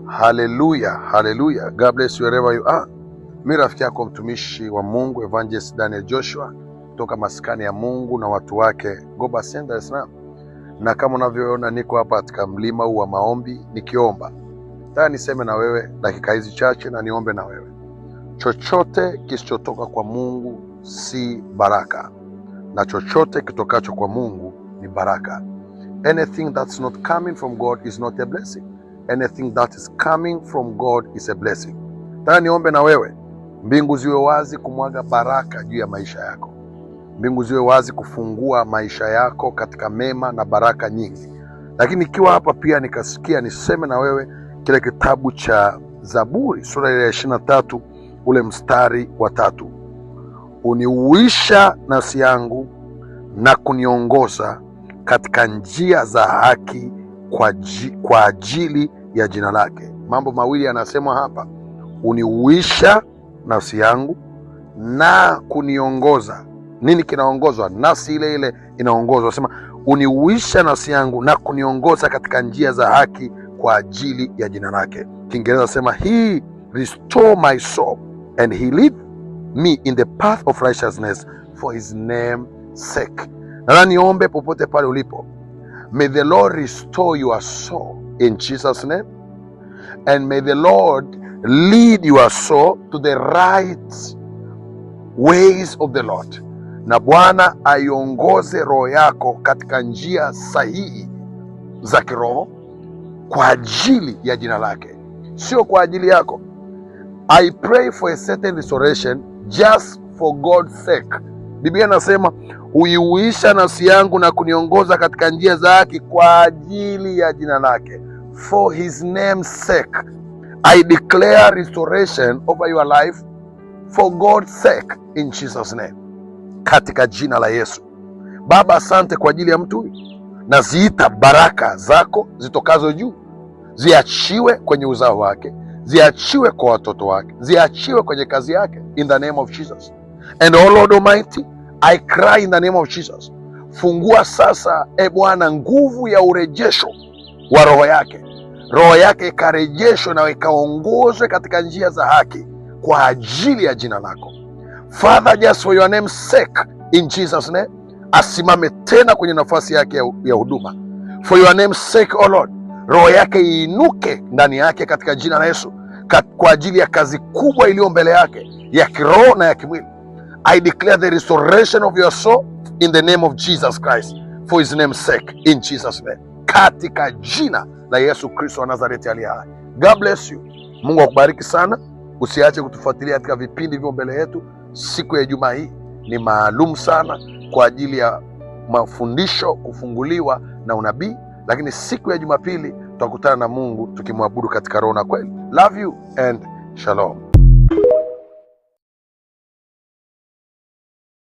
Haleluya, haleluya. God bless you wherever you are. Mi rafiki yako mtumishi wa Mungu Evangelist Daniel Joshua kutoka maskani ya Mungu na watu wake Goba Center, Dar es Salaam. Na kama unavyoona niko hapa katika mlima huu wa maombi nikiomba. Nataka niseme na wewe dakika hizi chache na niombe na wewe. Chochote kisichotoka kwa Mungu si baraka, na chochote kitokacho kwa Mungu ni baraka. Anything that's not coming from God is not a blessing. Anything that is coming from God is a blessing. Nataka niombe na wewe, mbingu ziwe wazi kumwaga baraka juu ya maisha yako. Mbingu ziwe wazi kufungua maisha yako katika mema na baraka nyingi. Lakini ikiwa hapa pia nikasikia niseme na wewe kile kitabu cha Zaburi sura ya 23 ule mstari wa 3. Uniuisha nafsi yangu na kuniongoza katika njia za haki kwa ajili ya jina lake. Mambo mawili yanasemwa hapa: uniuisha nafsi yangu na kuniongoza. Nini kinaongozwa? Nafsi ile ile inaongozwa. Sema uniuisha nafsi yangu na kuniongoza katika njia za haki kwa ajili ya jina lake. Kiingereza sema he restore my soul and he lead me in the path of righteousness for his name sake. Na niombe popote pale ulipo, may the Lord restore your soul in Jesus name, and may the Lord lead your soul to the right ways of the Lord. Na Bwana aiongoze roho yako katika njia sahihi za kiroho kwa ajili ya jina lake, sio kwa ajili yako. I pray for a certain restoration just for God's sake. Biblia inasema huiuisha nafsi yangu na kuniongoza katika njia za haki kwa ajili ya jina lake. For his name's sake. I declare restoration over your life for God's sake in Jesus name. Katika jina la Yesu. Baba, asante kwa ajili ya mtu huyu. Naziita baraka zako zitokazo juu ziachiwe kwenye uzao wake, ziachiwe kwa watoto wake, ziachiwe kwenye kazi yake, in the name of Jesus. And oh Lord Almighty, I cry in the name of Jesus. Fungua sasa, e Bwana, nguvu ya urejesho wa roho yake, roho yake ikarejeshwe na ikaongozwe katika njia za haki kwa ajili ya jina lako. Father, just for your name's sake, in Jesus name, asimame tena kwenye nafasi yake ya huduma. For your name's sake, oh Lord, roho yake iinuke ndani yake katika jina la Yesu, kwa ajili ya kazi kubwa iliyo mbele yake ya kiroho na ya kimwili. I declare the restoration of your soul in the name of Jesus Christ for his name's sake, in Jesus name, katika jina la Yesu Kristo wa Nazareti aliye hai. God bless you. Mungu akubariki sana. Usiache kutufuatilia katika vipindi vyo mbele yetu. Siku ya Ijumaa hii ni maalum sana kwa ajili ya mafundisho, kufunguliwa na unabii, lakini siku ya Jumapili tutakutana na Mungu tukimwabudu katika roho na kweli. Love you and shalom.